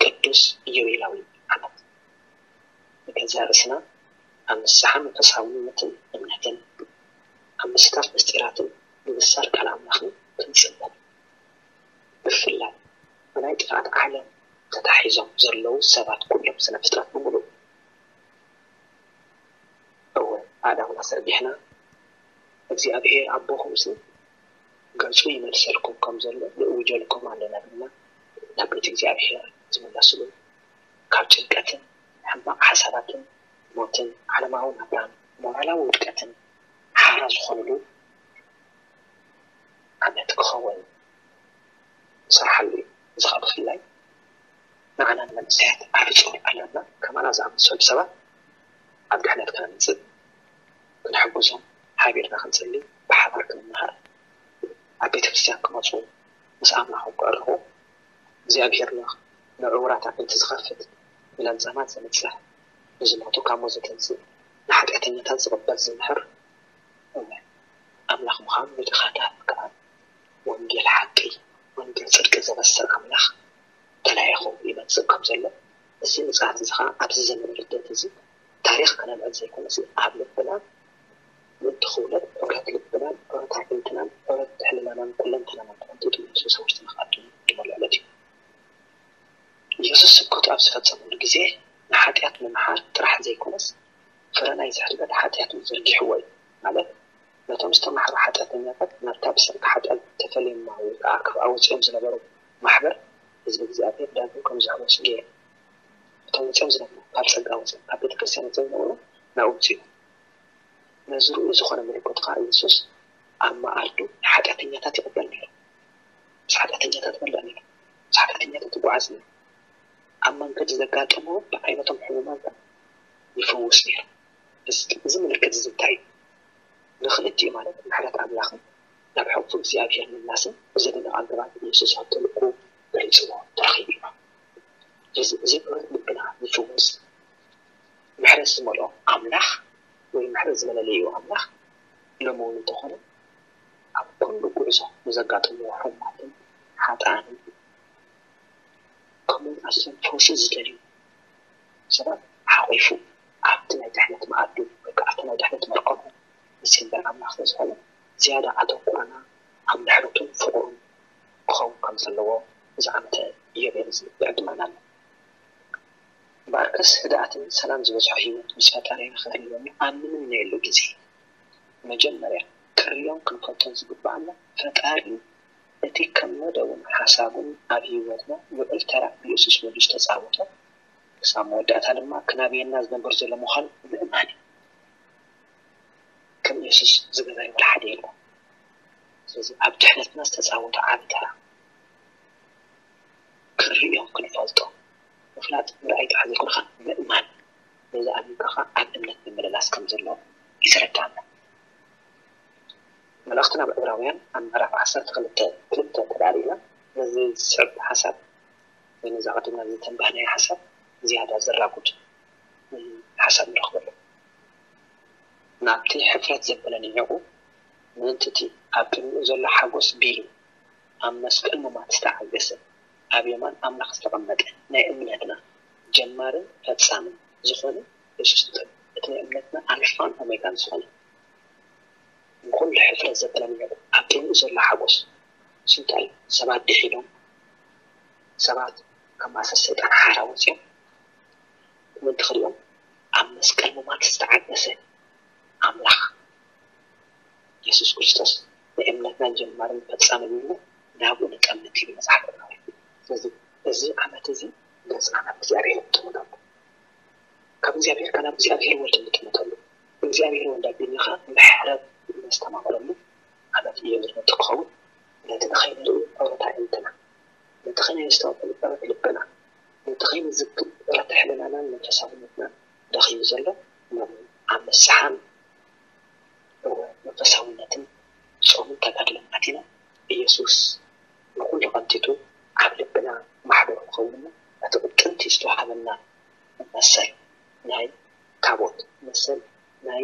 ቅዱስ ኢዮቤላዊ ዓመት። ንገዛእ ርእስና ኣብ ንስሓ መንፈሳውነትን እምነትን፣ ኣብ ምስታፍ ምስጢራትን ምብሳር ቃል ኣምላኽን ክንጽመድ፣ ብፍላይ ብናይ ጥፍኣት ዓለም ተታሒዞም ዘለዉ ሰባት ኩሎም ስነ ፍጥረት ብምሉእ እወ ኣእዳውና ዘርጊሕና እግዚኣብሔር ኣቦኹምሲ ገጹ ይመልሰልኩም ከም ዘሎ ንእውጀልኩም ኣለና ብልና ናብ ቤት እግዚኣብሔር ዝምለስሉ ካብ ጭንቀትን ሕማቕ ሓሳባትን ሞትን ዓለማዊ ናብራን ሞራላዊ ውድቀትን ሓራ ዝኾኑሉ ዓመት ክኸውን ንሰርሓሉ እዩ። እዚ ከዓ ብፍላይ ንዓና ንመንእሰያት ዓቢ ጾር ኣለና። ከማና ዝኣመሰሉ ሰባት ኣብ ድሕነት ከነምጽእ፣ ክንሕግዞም፣ ሓቢርና ክንጽሊ፣ ብሓባር ክንመሃር፣ ኣብ ቤተ ክርስቲያን ክመጹ፣ ምስ ኣምላኾም ክዕርቑ፣ እግዚኣብሔር ንዕውራት ኣዒንቲ ዝኸፍት፣ ንለምጻማት ዘንጽህ፣ ንዝሞቱ ካብ ሞት ዘተንስእ፣ ንሓጢኣተኛታት ዝቕበል ዝምህር፣ እወ ኣምላኽ ምዃኑ ንድኻታት ከኣ ወንጌል ሓቂ፣ ወንጌል ጽድቂ ዘበስር ኣምላኽ ተላኢኹ ይመጽእ ከም ዘሎ፣ እዚ ምጽኣት እዚ ኸኣ ኣብዚ ዘመን ልደት እዚ ታሪኽ ከነልዕል ዘይኮነሲ ኣብ ልብና ምእንቲ ክውለድ ዕውረት ልብናን ዕውረት ኣዒንትናን ዕውረት ሕልናናን ኩለንተናናን ተቐንጢጡ ኢየሱስ ኣብ ውሽጥና ክኣቱ ዝመልኦ ዕለት እዩ። ኢየሱስ ስብከቱ ኣብ ዝፈጸመሉ ግዜ ንሓጢኣት ምምሓር ጥራሕ ዘይኮነስ ፍረ ናይዚ ሕድገት ሓጢኣት እውን ዘርጊሕዎ እዩ። ማለት ነቶም ዝተማሕሩ ሓጢኣተኛታት ናብታ ብሰንኪ ሓጢኣት ተፈልዮማ ወይ ከዓ ካብኣ ወጺኦም ዝነበሩ ማሕበር ህዝቢ እግዚኣብሔር ዳግም ከም ዝሕወሱ ገይሩ። እቶም ወጺኦም ዝነበሩ ካብ ጸጋ ወጺኦም ካብ ቤተ ክርስቲያን ወጺኦም ዝነበሩ ናብኡ ውፅኡ። ነዚ ርኡይ ዝኾነ ምልክት ከዓ ኢየሱስ ኣብ መኣዱ ንሓጢኣተኛታት ይቕበል ነይሩ። ምስ ሓጢኣተኛታት ይበልዕ ነይሩ። ምስ ሓጢኣተኛታት ይጓዓዝ ነይሩ። ኣብ መንገዲ ዘጋጠሙ ብዓይነቶም ሕሙማን ከዓ ይፍውስ ነይሩ። እዚ ምልክት እዚ እንታይ እዩ? ንክልቲኡ ማለት ምሕረት ኣምላኽን ናብ ሕቑፊ እግዚኣብሔር ምምላስን ብዘደንቕ ኣገባብ ኢየሱስ ኣብቲ ልቡ ገሊጽዎ ተረኺቡ እዩ። እዚ እዚ ብረት ልብና ዝፍውስ ምሕረት ዝመልኦ ኣምላኽ ወይ ምሕረት ዝመለለዩ ኣምላኽ ሎሚ እውን እንተኾነ ኣብ ኩሉ ጉዕዞ ንዘጋጥምዎ ሕሙማትን ሓጥኣንን ከምኡውን ኣዝዮም ፈውሲ ዝደልዩ ሰባት ሓቒፉ ኣብቲ ናይ ድሕነት መኣዱ ወይ ከዓ ኣብቲ ናይ ድሕነት መርቆቡ ምስ ህዝቢ ኣምላኽ ስለዝኾነ ዝያዳ ኣተኩሮና ኣብ ምሕረቱን ፍቕሩን ክኸውን ከም ዘለዎ እዚ ዓመተ ኢዮቤል እዚ ይዕድመና ኣሎ። እምበኣርከስ ህድኣትን ሰላም ዝበዝሖ ህይወት ምስ ፈጣሪና ክህልወና ኣብ ንምምነየሉ ግዜ መጀመርያ ክንሪኦን ክንፈልጦን ዝግባኣና ፈጣሪ እቲ ከም መደቡን ሓሳቡን ኣብ ህይወትና ልዑል ተራ ብየሱስ ወዱ ዝተፃወቶ ክሳብ መወዳእታ ድማ ክናብየና ዝነብር ዘሎ ምዃኑ ምእማን እዩ። ከም የሱስ ዝገበረ ወላ ሓደ የለን። ስለዚ ኣብ ድሕነትና ዝተፃወቶ ዓቢ ተራ ክንርእዮ ክንፈልጦ ምፍላጥ ምርኣይ ጥራሕ ዘይኮነ ምእማን ነዚ ኣሚንካ ከዓ ኣብ እምነት ምምልላስ ከም ዘሎ ይስረዳና። መልእኽቲ ናብ ዕብራውያን ኣብ ምዕራፍ ዓሰርተ ክልተ ክልተ ተዳሪና ነዚ ዝስዕብ ሓሳብ ወይ ነዚ ኣቐዲምና ዝተንባህናዮ ሓሳብ ዝያዳ ዘራጉድ ሓሳብ ንረኽበሉ። ናብቲ ሕፍረት ዘበለ ንዒቑ ምእንቲ እቲ ኣብ ቅድሚኡ ዘሎ ሓጎስ ቢሉ ኣብ መስቀል ምማት ዝተዓገሰ ኣብ የማን ኣምላኽ ዝተቐመጠ ናይ እምነትና ጀማርን ፈጻምን ዝኾነ የሱስ ንጠምት። እቲ ናይ እምነትና ኣልፋን ኦሜጋን ዝኾነ ንኹሉ ሕፍረት ዘበለ ንዒቑ ኣብ ቅድሚኡ ዘሎ ሓጎስ እንታይ ሰባት ድሒኖም ሰባት ካብ ማእሰር ሰይጣን ሓራ ወፂኦም ምእንቲ ክሪኦም ኣብ መስቀል ምማት ዝተዓገሰ ኣምላኽ የሱስ ክርስቶስ ናይ እምነትና ጀማርን ፈጻምን እዩ እሞ ናብኡ ንጠምት ይብል መጽሓፍ ቅዱስ። ስለዚ እዚ ዓመት እዚ ገጽና ናብ እግዚኣብሔር ንጥምተሉ ካብ እግዚኣብሔር ካብ እግዚኣብሔር ወልድ ንጥምተሉ እግዚኣብሔር ወልድ ኣቢልና ከዓ ምሕረት ነስተማቕረሉ ዓመት እዩ ዝመጽእ ክኸውን ነቲ ንኸይንርኢ ዕውረት ኣዒንትና ነቲ ኸይነስተውዕል ዕውረት ልብና ነቲ ኸይንዝክር ዕውረት ሕልናናን መንፈሳውነትናን ደኺሙ ዘሎ ኣብ ንስሓን እወ መንፈሳውነትን ጾምን ተጋድሎን ኣቲና ኢየሱስ ንኹሉ ቐንጢጡ ኣብ ልብና ማሕደሩ ክኸውንና እቲ ጥንቲ ዝተዋህበና መሰል ናይ ታቦት መሰል ናይ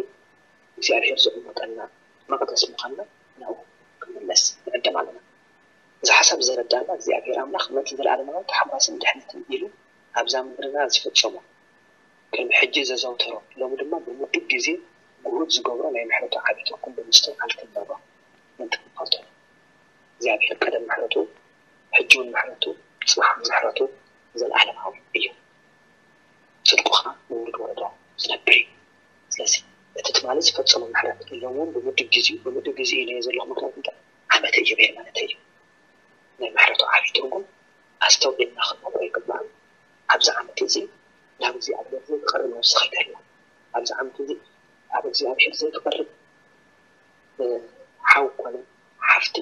እግዚኣብሔር ዝቕመጠልና መቕደስ ምዃንና ናብኡ ክንምለስ ንዕደም ኣለና። እዚ ሓሳብ ዘረዳና እግዚኣብሔር ኣምላኽ ነቲ ዘለኣለማዊ ተሓጓስን ድሕነትን ኢሉ ኣብዛ ምድርና ዝፈጸሞ ቅድሚ ሕጂ ዘዘውተሮ ሎሚ ድማ ብምዱብ ግዜ ግሁድ ዝገብሮ ናይ ምሕረቱ ዓቢ ትርጉም ብምስትውዓል ክንነብሮ ምእንቲ ክንፈልጦ እዩ። እግዚኣብሔር ቀደም ምሕረቱ ሕጂ እውን ምሕረቱ ጽባሕ ምሕረቱ ዘለኣለማዊ እዩ። ጽድቁ ኸዓ ንውሉድ ወለዶ ዝነብር እዩ። ስለዚ እቲ ትማሊ ዝፈጸሞ ምሕረት ሎሚ እውን ብምዱብ ግዜኡ ብምዱብ ግዜኡ ኢለዮ ዘለኹ ምኽንያት እንታይ ዓመተ ኢዮቤል ማለተይ እዩ። ናይ ምሕረቱ ዓቢ ትርጉም ኣስተውዒልና ክንመልኦ ይግባእ። ኣብዚ ዓመት እዚ ናብ እግዚኣብሔር ዘይትቐርብ ነብሲ ከይተልዋ፣ ኣብዚ ዓመት እዚ ኣብ እግዚኣብሔር ዘይትቐርብ ሓው ኮነ ሓፍቲ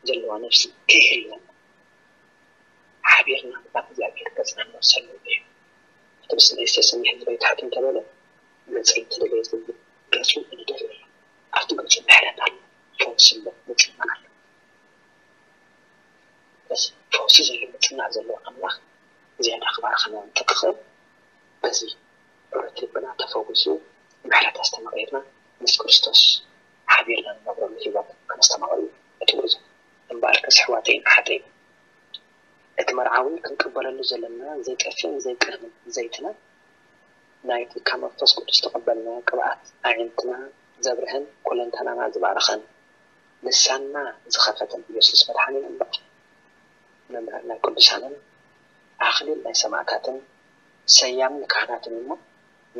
ዘለዋ ነብሲ ከይህልወና ሓቢርና ናብ እግዚኣብሔር ገጽና ንመልሰሉ እዩ። እቲ ብስመይ ዝተሰምየ ህዝበይ ትሕት እንተበለ ገጸይ እንተደለየ ዝብል ገጹ ንደልዮ። ኣብቲ ገጹ ምሕረት ኣሎ፣ ፈውሲ ኣሎ፣ ምጽንናዕ ኣሎ። በዚ ፈውሲ ዘሎ ምጽንናዕ ዘለዎ ኣምላኽ ዝያዳ ክባርኸና እንተክኽእል በዚ ዕውረት ልብና ተፈዊሱ ምሕረት ኣስተማቒርና ምስ ክርስቶስ ሓቢርና ንነብረሉ ህይወት ከነስተማቕር እዩ እቲ ጉዕዞ። እምበኣርከስ ኣሕዋተይን ኣሓተይን እቲ መርዓዊ ክንቅበለሉ ዘለና ዘይጠፍእን ዘይቅህምን ዘይትና ናይቲ ካብ መንፈስ ቅዱስ ዝተቐበልናዮ ቅብኣት ኣዒንትና ዘብርህን ኩለንተናና ዝባረኸን ልሳንና ዝኸፈተን ኢየሱስ መድሓኒና እምበኣር መምህር ናይ ቅዱሳንን ኣኽሊል ናይ ሰማእታትን ሰያሚ ካህናትን እዩ እሞ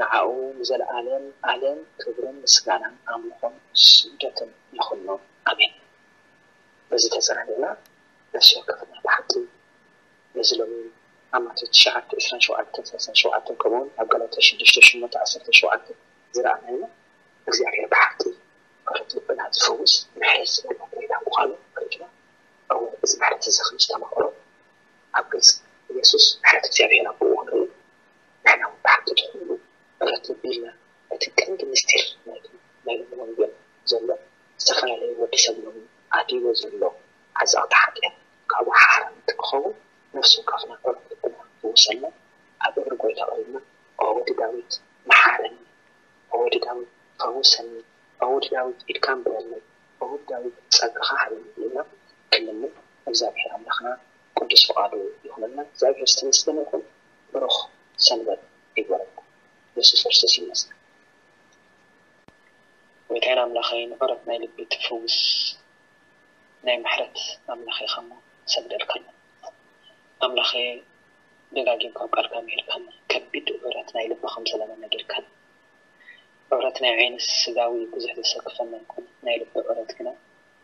ንዓኡ ንዘለኣለም ኣለም ክብርን ምስጋናን ኣምልኾን ስግደትን ይኹኖ ኣሜን። በዚ ተጸናኒዕና ነፍሲ ወከፍና ብሓቂ ነዚ ሎሚ ኣብ ማቴዎስ ትሽዓተ ዕስራን ሸውዓተን ሰላሳን ሸውዓተን ከምኡውን ኣብ ጋላትያ ሽዱሽተ ሸሞንተ ዓሰርተ ሸውዓተ ዝረኣናዮ እግዚኣብሔር ብሓቂ ምሕረት ልብና ዝፈውስ ምሕረት ዝገብር ጎይታ ምዃኑ ርኢና እወ እዚ ምሕረት እዚ ከም ዝተማቕሮ ኣብ ገጽ ኢየሱስ ምሕረት እግዚኣብሔር ኣብኡ ክንርኢ ንሕና እውን ብሓቂ እቲ ኩሉ ምሕረት ልቢ ኢልና እቲ ቀንዲ ምስጢር ናይቲ ናይ ሎሚ ወንጌል ዘሎ ዝተፈላለዩ ወዲ ሰብ ሎሚ ኣትይዎ ዘሎ ዓዘቕቲ ሓጢኣት ካብኡ ሓራ እንትክኸውን ነፍሲ ወከፍና ቁሩብ ልብና ክውሰልና ኣብ እግሪ ጎይታ ቀሪብና ኦ ወዲ ዳዊት መሓረኒ ኦ ወዲ ዳዊት ፈውሰኒ ኦ ወዲ ዳዊት ኢድካ ኣንብረለይ ኦ ወዲ ዳዊት ጸጋኻ ሃበኒ ኢልና ክንልምን እግዚኣብሔር ኣምላኽና ቅዱስ ፍቓዱ ይኹነልና። እግዚኣብሔር ዝተመስገነ ይኹን። ብሩኽ ሰንበት ይግበረልኩም። የሱስ ክርስቶስ ይመስገን። ጎይታይን ኣምላኸይን ዑረት ናይ ልቢ ትፍውስ ናይ ምሕረት ኣምላኽ ኢኻ እሞ ንሰግደልካ ኣለና። ኣምላኸይ ደጋጊምካ ኣብ ቃልካ ምሂርካና ከቢድ ዑረት ናይ ልቢ ከም ዘለና ነጊርካና ዑረት ናይ ዓይኒ ስጋዊ ብዙሕ ዘሰክፈና ይኮነ፣ ናይ ልቢ ዑረት ግና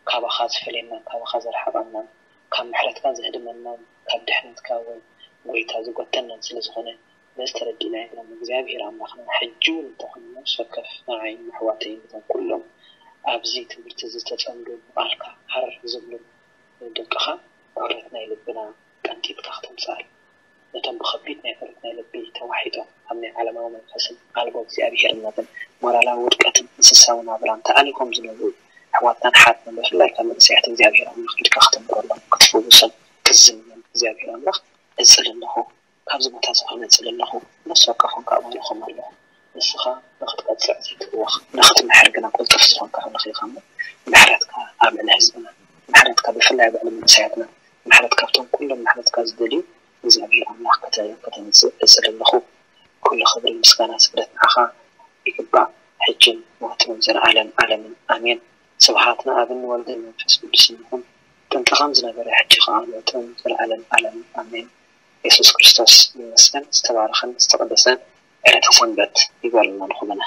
ካባኻ ዝፈልየና፣ ካባኻ ዘርሓቐና፣ ካብ ምሕረትካ ዘህድመና፣ ካብ ድሕነትካ ወይ ጎይታ ዝጎተናን ስለ ዝኾነ፣ በዚ ተረዲእና ኢና። እግዚኣብሔር ኣምላኽና ሕጂ እውን እንተኾነ ነፍሲ ወከፍ ንዓይን ንኣሕዋተይን ነቶም ኩሎም ኣብዚ ትምህርቲ እዚ ዝተጸምዱ ብቓልካ ሃር ዝብሉ ደቅኻ ዑረት ናይ ልብና ቀንጢጥካ ክተምጽኣል ነቶም ብኸቢድ ናይ ዑረት ናይ ልቢ ተዋሒጦም ኣብ ናይ ዓለማዊ መንፈስን ኣልቦ እግዚኣብሔርነትን ሞራላዊ ውድቀትን እንስሳዊ ናብራን ተኣሊኾም ዝነብሩ ኣሕዋትናን ኣሓትናን ብፍላይ ካብ መንእሰያት እግዚኣብሔር ኣምላኽ ኢድካ ክተንብረሎም ክትፍውሶም ክዝምም እግዚኣብሔር ኣምላኽ እጽሊ ኣለኹ። ካብዚ ቦታ እዚ ክመጽእ ኣለኹ። ነፍሲ ወከፎም ከኣባልኾም ኣለኹ። ንስኻ ንኽትቀጽዕ ዘይትህወኽ፣ ንኽትምሕር ግና ቅልጡፍ ዝኾንካ ኣምላኽ ኢኻ እሞ፣ ምሕረትካ ኣብ ልዕሊ ህዝብና፣ ምሕረትካ ብፍላይ ኣብ ልዕሊ መንእሰያትና፣ ምሕረት ካብቶም ኩሎም ምሕረትካ ዝደልዩ እግዚኣብሔር ኣምላኽ ከተ-፣ ከተምጽእ እጽሊ ኣለኹ። ኩሉ ክብሪ፣ ምስጋና፣ ስግደት ንዓኻ ይግባእ፣ ሕጅን ወትሩን ዘለዓለም ዓለምን ኣሜን። ስብሃት ንኣብን ወልድን መንፈስ ቅዱስን ይኹን፣ ጥንቲ ከም ዝነበረ ሕጂ ኸኣ ንወትሩን ዘለዓለም ዓለምን ኣሜን። የሱስ ክርስቶስ ይመስገን። ዝተባረኸን ዝተቐደሰን ዕለተ ሰንበት ይግበረልና ንኹልና።